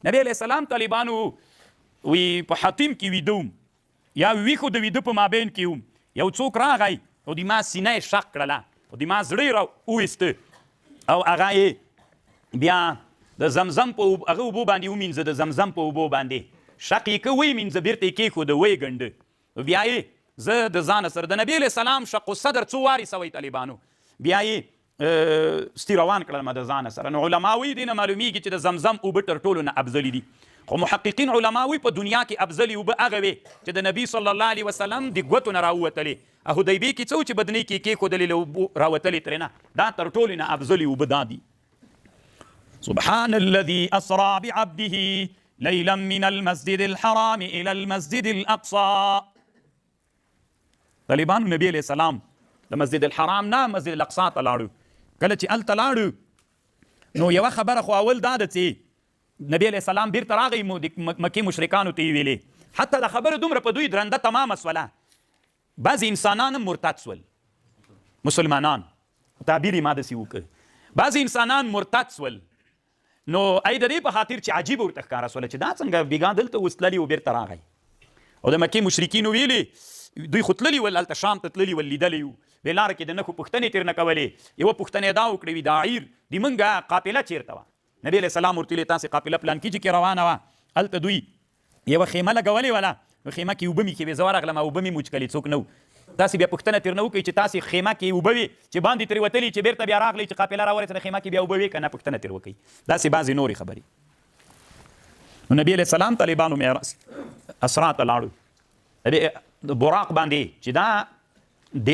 نبی علیه السلام طالبانو وی په حطیم کې ویده وم یا ویښو د ویده په مابین کې وم، یو څوک راغی او د ما سینه یې شق کړله او د ما زړه یې را وویسته او هغه یې بیا د زمزم په هغه اوبو باندې ومینځه، د زمزم په اوبو باندې شق یې که ویې مینځه، بیرته یې کېښوده، ویې ګنډه. نو بیا یې زه د ځانه سره د نبی علیه السلام شق الصدر څو وارې سوی طالبانو بیا یې ستی روان کړل د ځانه سره. نو علما وایي دې نه معلومیږي چې د زمزم اوبه تر ټولو نه افضلې دي، خو محققین علما وایي په دنیا کې افضلې اوبه هغه وې چې د نبی صلی الله علیه وسلم د ګوتو نه راووتلې. حدیبې کې څه و چې بدنۍ کې یې کېښودلې له اوبو راوتلې ترېنه، دا تر ټولو نه افضلې اوبه دا دي. سبحان الذي اسرا بعبده ليلا من المسجد الحرام الى المسجد الاقصى. طالبانو نبی علیه السلام د مسجد الحرام نه مسجد الاقصا ته لاړو. کله چې هلته لاړو نو یوه خبره خو اول دا ده چې نبی علیه السلام بیرته راغی، د مکې مشرکانو ته یې ویلې، حتی دا خبره دومره په دوی درنده تمامه سوله، بعضې انسانان هم مرتد سول، مسلمانان تعبیر یې ما داسې وکړ، بعضې انسانان مرتد سول. نو ای د دې په خاطر چې عجیب ورته ښکاره سوله چې دا څنګه بیګا دلته اوس تللی او بیرته راغی. او د مکې مشرکینو ویلې دوی خو تللي ول، هلته شام ته تللي ول، لیدلی وو، بې لاره کې د نښو پوښتنې ترې نه کولې. یوه پوښتنه یې دا وکړې وي دا عیر د مونږه قافله چېرته وه؟ نبی علیه السلام ورته ویلې تاسې قافله پلانکي چې کې روانه وه، هلته دوی یوه خیمه لګولې وله، نو خیمه کې اوبه مې کښې وې، زه ورغلم اوبه مې موچکلې، څوک نه وو. تاسې بیا پوښتنه ترنه وکړئ چې تاسې خیمه کې اوبه وې چې باندې ترې وتلي چې بیرته بیا راغلئ چې قافله راورسېده خیمه کې بیا اوبه وې که نه، پوښتنه ترې وکړئ. داسې بعضې نورې خبرې. نو نبی علیه السلام طالبانو معراج اسرا ته لاړو، براق باندې چې دا د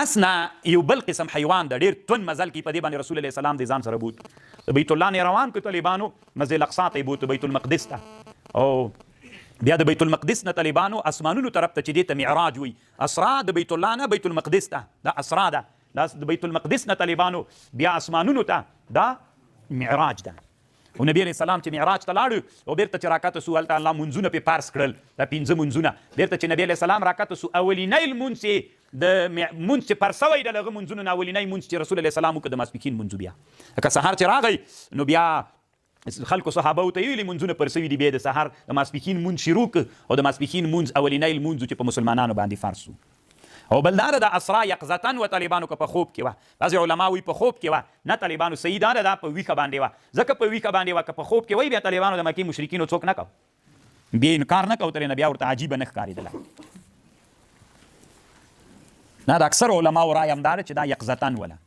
اسنا یو بل قسم حیوان ده، ډیر تون مزل کی په دې باندې رسول علیه السلام د ځان سره بوت. د بیت الله نه روان کو طالبانو مسجد الاقصا ته بوت، بیت المقدس ته، او بیا د بیت المقدس نه طالبانو اسمانونو طرف ته چې دې ته معراج وي. اسرا د بیت الله نه بیت المقدس ته دا اسرا ده، دا د بیت المقدس نه طالبانو بیا اسمانونو ته دا معراج ده. او نبی علیه السلام چې معراج ته لاړ او بیرته چې راکته سو، هلته الله مونځونه پې فرض کړل، دا پنځه مونځونه. بیرته چې نبی علیه السلام راکته سو، اولینی لمونځ یې د مونځ چې فرض سوی دی، له هغه مونځونو نه اولینی مونځ چې رسول علیه السلام وکړ د ماسپښین مونځ. بیا لکه سهار چې راغی نو بیا خلکو صحابه ته ویلي مونځونه پر سوي دي، بیا د سهار د ماسپښین مونځ شروع کړ، او د ماسپښین مونځ اولینی لمونځ چې په مسلمانانو باندې فرض سو. او بل دا ده د اسرا یقظتن و طالبانو که په خوب کې وه، بعضې علما وایي په خوب کې وه، نه طالبانو صحیح دا ده دا په ویښه باندې وه، ځکه په ویښه باندې وه که په خوب کې وای بیا طالبانو د مکې مشرکینو څوک نه کو، بیا انکار نه کو ترېنه، بیا ورته عجیبه نه ښکارېدله. نه د اکثر علماو رایه هم دا ده چې دا یقظتن وله.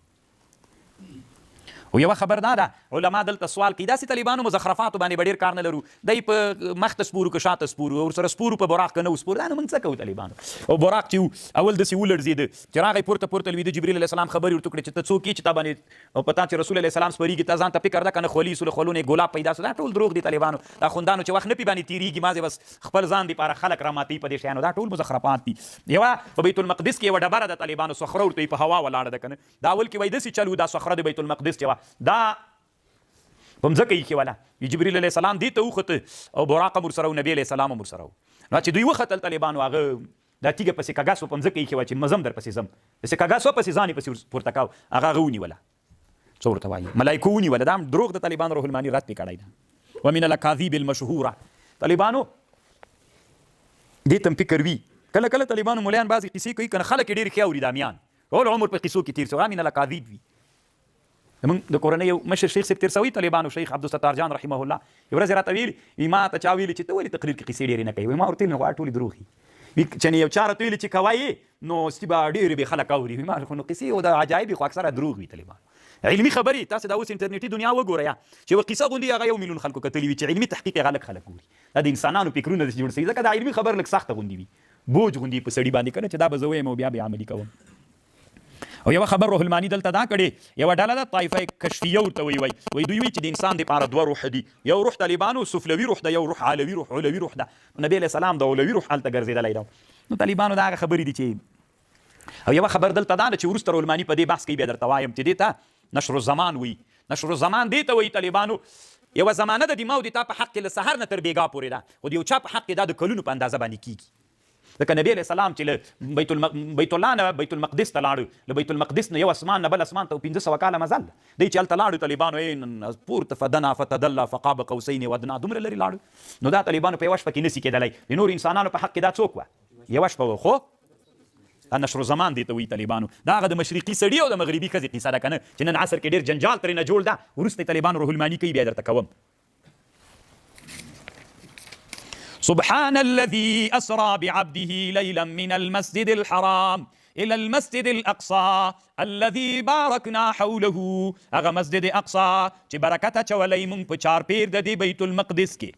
او یوه خبر دا ده علما دلته سوال کوي، داسې طالبانو مزخرفاتو باندې به ډېر کار نه لرو، دی په مخ ته سپورو که شاته سپورو، ورسره سپورو په براق که نه سپورو، دا نو موږ څه کوو طالبانو. او براق چې اول داسې ولړزېده چې راغی پورته پورته لوېده، جبریل علیه السلام خبرې ورته وکړې چې ته څوک یې چې تا باندې او په تا چې رسول علیه السلام سپرېږي تا ځان ته فکر ده که نه، خولې سو له خولو نه یې ګلاب پیدا سو. دا ټول دروغ دي طالبانو، دا خوندانو چې وخت نه پې باندې تېرېږي مازې بس خپل ځان دپاره خلک راماتوي په دې شیانو، دا ټول مزخرفات دي. یوه په بیت المقدس کې یوه ډبره ده طالبانو، صخره ورته په هوا ولاړه ده که نه، دا اول کې وای داسې چل و، دا صخره د بیت المقدس چې وه دا په مځکه ایښې وله، جبریل علیه السلام دې ته وخته او براق هم ورسره و، نبي علیه السلام هم ورسره و. نو چې دوی وختل طالبانو هغه دا تیږه پسې کږه سوه، په مځکه ایښې وه چې مزم در پسې ځم، پسې کږه سوه، پسې ځان یې پسې پورته کاو، هغه هغه ونیوله. څه ورته وایي ملایکو ونیوله. دا هم دروغ د طالبانو روح المانی رد پې کړی ده. ومن الاکاذیب المشهوره طالبانو دې ته هم فکر وي، کله کله طالبانو مولایان بعضې قصې کوي که نه، خلک یې ډېرې ښې اوري، دا میان ټول عمر په قصو کې تېر سو، من الاکاذیب وي. زمونږ د کورنۍ یو مشر شیخ صاحب تېر سوی طالبانو، شیخ عبدالستار جان رحمه الله، یو ورځ یې راته ویلي، وي ما ته چا ویلي چې ته ولې تقریر کې قصې ډېرې نه کوې؟ وي ما ورته ویل نو غواړه ټولې دروغ دي. وي چې یو چا راته ویلي چې کوه یې نو ستي به ډېرې به خلک اوري. وي ما خو نو قصې او د عجایب خو اکثره دروغ وي طالبانو. علمي خبرې تاسې دا اوس انټرنیټي دنیا وګورئ چې یوه قصه غوندې هغه 1 میلیون خلکو کتلي وي چې علمي تحقیق یې هغه لږ خلک ګوري. دا د انسانانو فکرونه داسې جوړ سوي، ځکه دا علمي خبر لږ سخته غوندې وي، بوج غوندې په سړي باندې کنه چې دا به زه وایم او بیا به عملي کوم. او یوه خبر روح المانی دلته دا کړې، یوه ډله ده طایفه کشفیه ورته وایي، وایي دوی وایي چې د انسان دپاره دوه روح دي، یو روح طالبانو سفلوي روح ده، یو روح علوي روح علوي روح ده. نبی علیه السلام د علوي روح هلته ګرځېدلی ده. نو طالبانو دا هغه خبرې دي چې او یوه خبر دلته دا ده چې وروسته روح المانی په دې بحث کوي، بیا درته وایم چې دې ته نشر الزمان وایي. نشر الزمان دې ته وایي طالبانو یوه زمانه د ما او د تا په حق کې له سهار نه تر بېګا پورې ده، خو د یو چا په حق کې دا د کلونو په اندازه باندې کیږي. ځکه نبی علیه السلام چې له بیت الم... بیت الله نه بیت المقدس ته لاړ، له بیت المقدس نه یو اسمان نه بل اسمان ته 500 کاله مزل دی، چې هلته لاړو طالبانو یې پورته فدنا فتدلا فقاب قوسین ودنا، دومره لرې لاړو. نو دا طالبانو په یوه شپه کې نسي کېدلی. د نورو انسانانو په حق کې دا څوک وه؟ یوه شپه وه، خو نشر زمان دی ته وایي طالبانو. دا هغه د مشرقي سړي او د مغربي ښځې قصه ده که نه، چې نن عصر کې ډېر جنجال ترېنه جوړ ده. وروسته طالبانو روح الماني کوي، بیا درته کوم. سبحان الذي أسرى بعبده ليلا من المسجد الحرام إلى المسجد الأقصى الذي باركنا حوله. هغه مسجد اقصا چې برکت اچولی مونږ په چارپیر د دې بیت المقدس کې،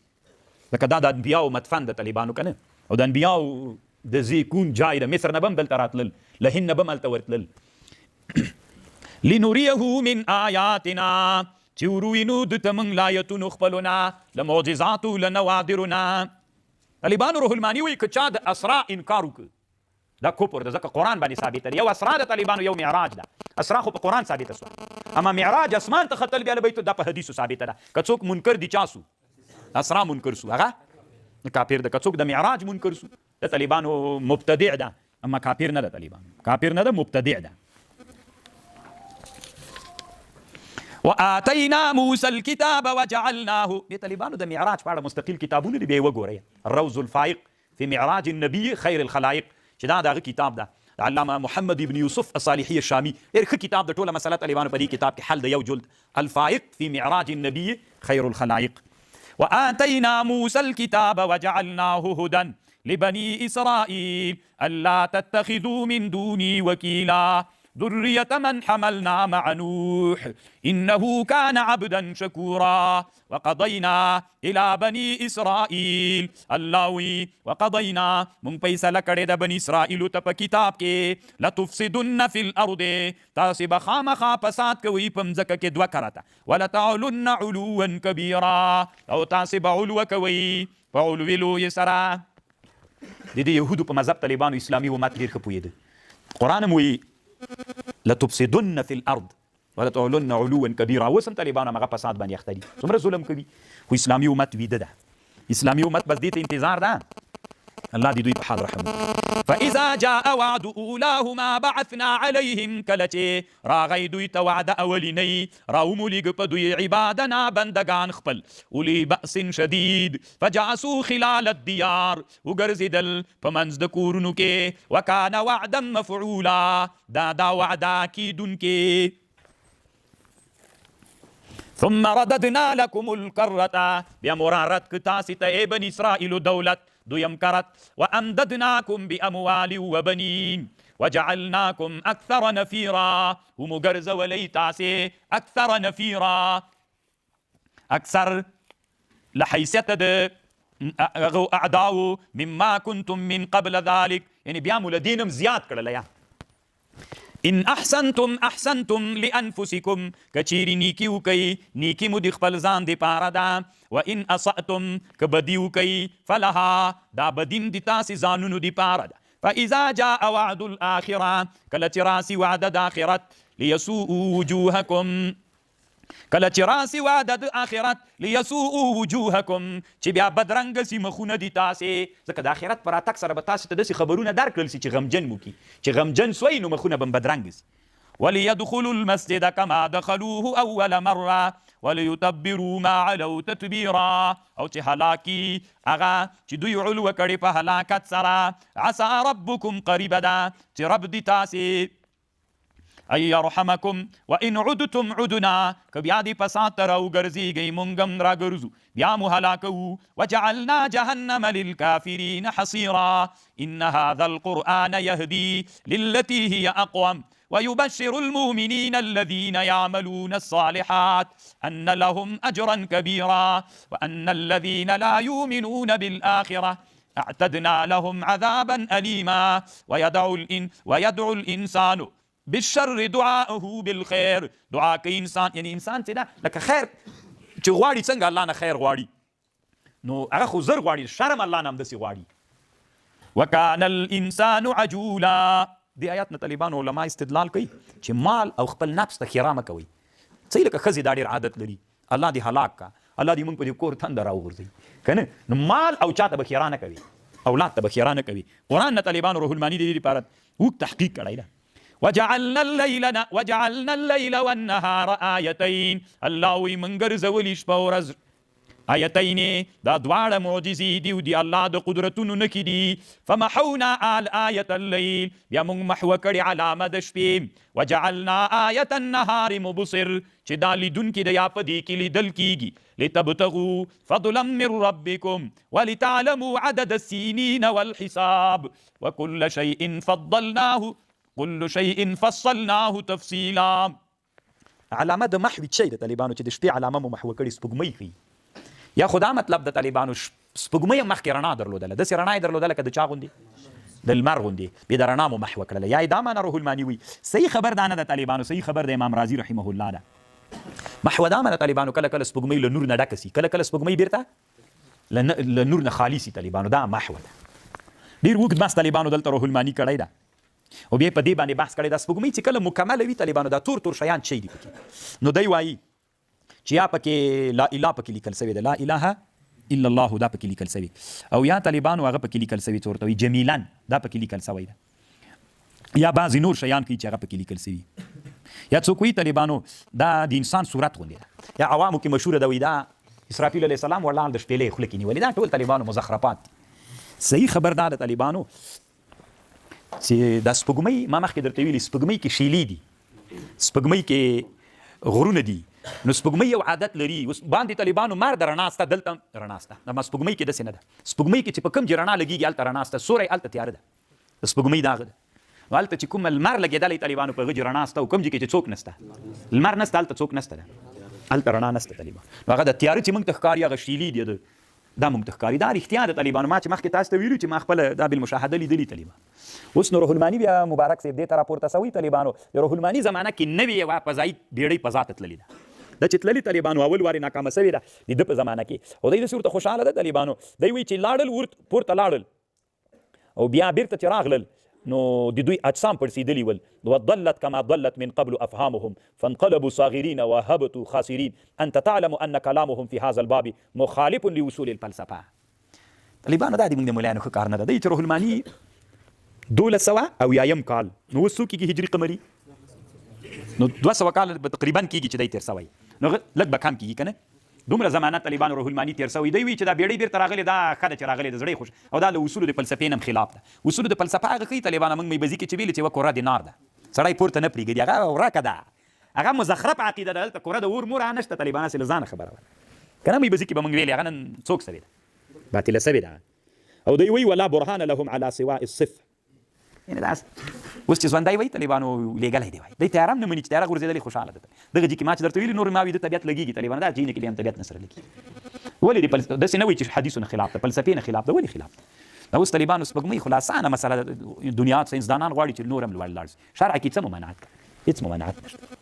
ځکه دا د انبیاو مدفن د طالبانو که نه، او د انبیاو د زیکون جای د مصر نه به هم دلته راتلل، له هند نه به هم هلته ورتلل. لنریه من آیاتنا، چې وروینو ده ته موږ لایتونو خپلو نه، له معجزاتو، له نوادرو نه. طالبانو روح المانی وایي که چا د اسرا انکار وکړ دا کفر ده، ځکه قرآن باندې ثابته ده. یو اسرا د طالبانو، یو معراج ده. اسرا خو په قرآن ثابته سوه، اما معراج اسمان ته ختل بیا له بیت، دا په حدیثو ثابته ده. که څوک منکر دي چا سو؟ اسرا منکر سو، هغه کافر ده. که څوک د معراج منکر سو د طالبانو مبتدع ده، اما کافر نه ده. طالبانو کافر نه ده، مبتدع ده. وآتینا موسی الكتاب وجعلناه. دې طالبانو د معراج په اړه مستقل کتابونه دي، بیا یې وګورئ. الروض الفائق فی معراج النبی خیر الخلائق، چې دا د هغه کتاب ده، د علامه محمد ابن یوسف الصالحي الشامي، ډېر ښه کتاب ده. ټوله مسله طالبانو په دې کتاب کې حل ده، یو جلد، الفائق فی معراج النبی خیر الخلائق. وآتینا موسی الكتاب وجعلناه هدى لبني إسرائيل ألا تتخذوا من دوني وكيلا ذرية من حملنا مع نوح إنه كان عبدا شكورا وقضينا إلى بني إسرائيل. الله وی وقضينا، مونږ فیصله کړې ده بني اسرائیل ته په کتاب کې، لتفسدن فی الارض، تاسې به خامخا فساد کوئ په مځکه کې دوه کرته، ولتعلن علوا کبیرا، او تاسې به علو کوئ په علوي لویې سره. د دې یهودو په مذهب طالبانو اسلامي امت ډېر ښه پوهېده. قرآن هم وایي لتفسدن فی الارض ولتعلن علوا کبیرا. اوس هم طالبان همغه فساد باندې اخته دي، څومره ظلم کوي، خو اسلامي امت ویده ده. اسلامي امت بس دې ته انتظار ده. الله دې دوی په حال رحم وکړي. فاذا جاء وعد اولاهما بعثنا عليهم، کله چې راغی دوی ته وعده اولینۍ، راومو په دوی عبادنا بندگان خپل، اولی بأس شدید فجاسو خلال الدیار، وګرځېدل په منځ د کورونو کې، وکان وعدا مفعولا، دا دا وعده کیدونکې. ثم رددنا لكم الكرة، بیا مو را رد کړ تاسې ته ای بني اسرائیلو دولت دویم کرت، وامددناکم باموال وبنین وجعلناکم اکثر نفیرا، ومو ګرځولی تاسې اکثر نفیرا، اکثر له حیثیته د هغو اعداو مما کنتم من قبل ذلک، یعنی بیا مو له دې نه هم زیات کړله. یا ان احسنتم احسنتم لانفسکم، که چیرې نیکي وکئ نیکي مو د خپل ځان دپاره ده، وان اسأتم که بدي وکئ فلها، دا بدیم د تاسې ځانونو دپاره ده. فاذا جاء وعد الاخره، کله چې راسي وعده د آخرت، لیسوء وجوهکم، کله چې راسي وعده د آخرت، لیسوء وجوهکم، چې بیا بدرنګه سي مخونه دي تاسې، ځکه د آخرت په راتګ سره به تاسې ته داسې خبرونه درکړل سي چې غمجن مو کړي، چې غمجن سوئ نو مخونه به بدرنګه سي. وليدخلوا المسجد كما دخلوه أول مرة وليتبروا ما علوا تتبيرا، او چې هلاکي هغه چې دوی علو کړې په هلاکت سره. عسى ربكم قریبه ده چې رب دي تاسې ان يرحمكم وان عدتم عدنا، که بیا دې فساد ته راوګرځېږئ مونږ هم راګرځو، بیا مو هلاکوو. وجعلنا جهنم للكافرين حصيرا إن هذا القرآن يهدي للتي هي أقوم ويبشر المؤمنين الذين يعملون الصالحات أن لهم أجرا كبيرا وأن الذين لا يؤمنون بالآخرة أعتدنا لهم عذابا أليما ويدعو الإنسان بالشر دعاءه بالخير. دعا کوي انسان، یعنی انسان چې ده لکه خیر چې غواړي، څنګه الله نه خیر غواړي، نو هغه خو زر غواړي، شرم الله نه همداسې غواړي. وکان الانسان عجولا. دې آیات نه طالبانو علما استدلال کوي چې مال او خپل نفس ته ښېرا مه کوئ. څه لکه ښځې دا ډېر عادت لري، الله دې هلاک کا، الله دې موږ په دې کور تنده راوغورځوي، که نه نو مال او چا ته به ښېرا نه کوي. اولاد ته به ښېرا نه کوي. قرآن نه طالبانو روح المانی د دې لپاره اوږد تحقیق کړی ده. وجعلنا الليل وجعلنا الليل والنهار آیتین، الله وی مونږ ګرځولي شپه او ورځ آیتین، دا دواړه معجزې دي او د الله د قدرتونو نښې دي. فمحونا آل آیة اللیل، بیا مونږ محوه کړې علامه د شپې. وجعلنا آیة النهار مبصر، چې دا لیدونکي ده یا په دې کې لیدل کیږي. لتبتغوا فضلا من ربکم ولتعلموا عدد السنین والحساب وكل شيء فضلناه كل شيء فصلناه تفصیلا. علامه د محوی چی د طالبانو چې د شپې علامه مو محوه کړې سپوږمۍ ښیي، یا خو دا مطلب د طالبانو سپوږمۍ هم مخکې رڼا درلودله، داسې رڼا یې درلودله که د چا غوندې، د لمر غوندې، بیا د رڼا مو محوه کړله، یا یې دا معنا روح المانی وي. صحیح خبر دا نه ده طالبانو، صحیح خبر د امام رازي رحمه الله ده. محوه دا معنا طالبانو کله کله سپوږمۍ له نور نه ډکه سي، کله کله سپوږمۍ بیرته له نور نه خالي سي طالبانو، دا محوه ده. ډېر اوږد بحث طالبانو دلته روح المانی کړی ده او بیا په دې باندې بحث کړی. دا سپوږمۍ چې کله مکمله وي طالبانو، دا تور تور شیان چی دي پکې، نو دی وایي چې یا پکې لا اله پکې لیکل سوې ده، لا اله الا الله دا پکې لیکل سوې، او یا طالبانو هغه پکې لیکل سوې څه ورته وایي جمیلن دا پکې لیکل سوی ده، یا بعضې نور شیان کوي چې هغه پکې لیکل سوي. یا څوک وایي طالبانو دا د انسان صورت غوندې ده، یا عوامو کې مشهوره ده وایي دا اسرافیل علیه السلام ولاړ د شپېلۍ خوله کې نیولې، دا ټول طالبانو مزخرفات دي. صحیح خبر دا ده طالبانو چې دا سپوږمۍ ما مخکې درته ویلي، سپوږمۍ کې شیلې دي، سپوږمۍ کې غرونه دي، نو سپوږمۍ یو عادت لري. اوس باندې طالبانو مار د رڼا سته، دلته رڼا سته، اما سپوږمۍ کې داسې نه ده. سپوږمۍ کې چې په کوم ځای رڼا لګېږي هلته رڼا سته، سوری هلته تیاره ده، د سپوږمۍ داغه ده. نو هلته چې کوم لمر لګېدلی طالبانو په هغه ځای رڼا سته، او کوم ځای کې چې څوک نسته، لمر نسته، هلته څوک نسته ده، هلته رڼا نسته طالبان. نو هغه د تیاره چې موږ ته ښکاري هغه شیلې دي، دا موږ ته ښکاري، دا رښتیا ده طالبانو. ما چې مخکې تاسو ته ویلي چې ما خپله دا بالمشاهده لیدلي طالبان. اوس نو روح المانی بیا مبارک صاحب دې ته راپورته سوی طالبانو. د روح المانی زمانه کې نوې یوه فضایي بیړۍ فضا ته تللې ده، دا چې تللې طالبانو اول وارې ناکامه سوې ده د ده په زمانه کې، او دی داسې ورته خوشحاله ده طالبانو. دی وایي چې لاړل پورته لاړل او بیا بیرته چې راغلل نو د دوی اجسام پړسېدلي ول. وضلت كما ضلت من قبل افهامهم فانقلبوا صاغرين وهبطوا خاسرين انت تعلم ان كلامهم في هذا الباب مخالف لاصول الفلسفه. طالبانو دا د موږ د مولانو ښه کار نه ده. دی چې روح المانی 1270 کال، نو اوس څو کېږي هجري قمري؟ نو 200 کال به تقریبا کېږي چې دی تېر سوی، نو لږ به کم کېږي که نه. دومره زمانه طالبانو روح المانی تېر سوی دی. وایي چې دا بیړۍ بیرته راغلې، دا ښه ده چې راغلې ده، زړه یې خوش، او دا له اصولو د فلسفې نه هم خلاف ده. اصولو د فلسفه هغه ښیي طالبانو موږ میبزي کې چې ویلي چې یوه کره د نار ده، سړی پورته نه پرېږدي، هغه ورکه ده، هغه مزخرف عقیده ده. دلته کره د اور مور هغه نشته طالبان، هسې له ځانه خبره وه که نه. میبزي کې به موږ ویلې هغه نن څوک سوې ده، باطله سوې ده. او دی وایي ولا برهان لهم علی سواء الصفر، یعنې دا اوس چې ژوندی وایي طالبانو لېږلی دی، وایي دی طیاره هم نه مني چې طیاره غورځېدلې خوشحاله ده. دغه جي کې ما چې درته ویلي نور ما وي د طبیعت لګېږي طالبانو، دا جینې کې بیا هم طبیعت نه سره لګېږي. ولې دې داسې نه وایي چې حدیثو نه خلاف ده، فلسفې نه خلاف ده، ولې خلاف ده؟ دا اوس طالبانو سپوږمۍ خو اسانه مسله ده، دنیا ساینسدانان غواړي چې نور هم لوړ لاړ شي، شرع کې څه ممانعت ده؟ هېڅ ممانعت نشته.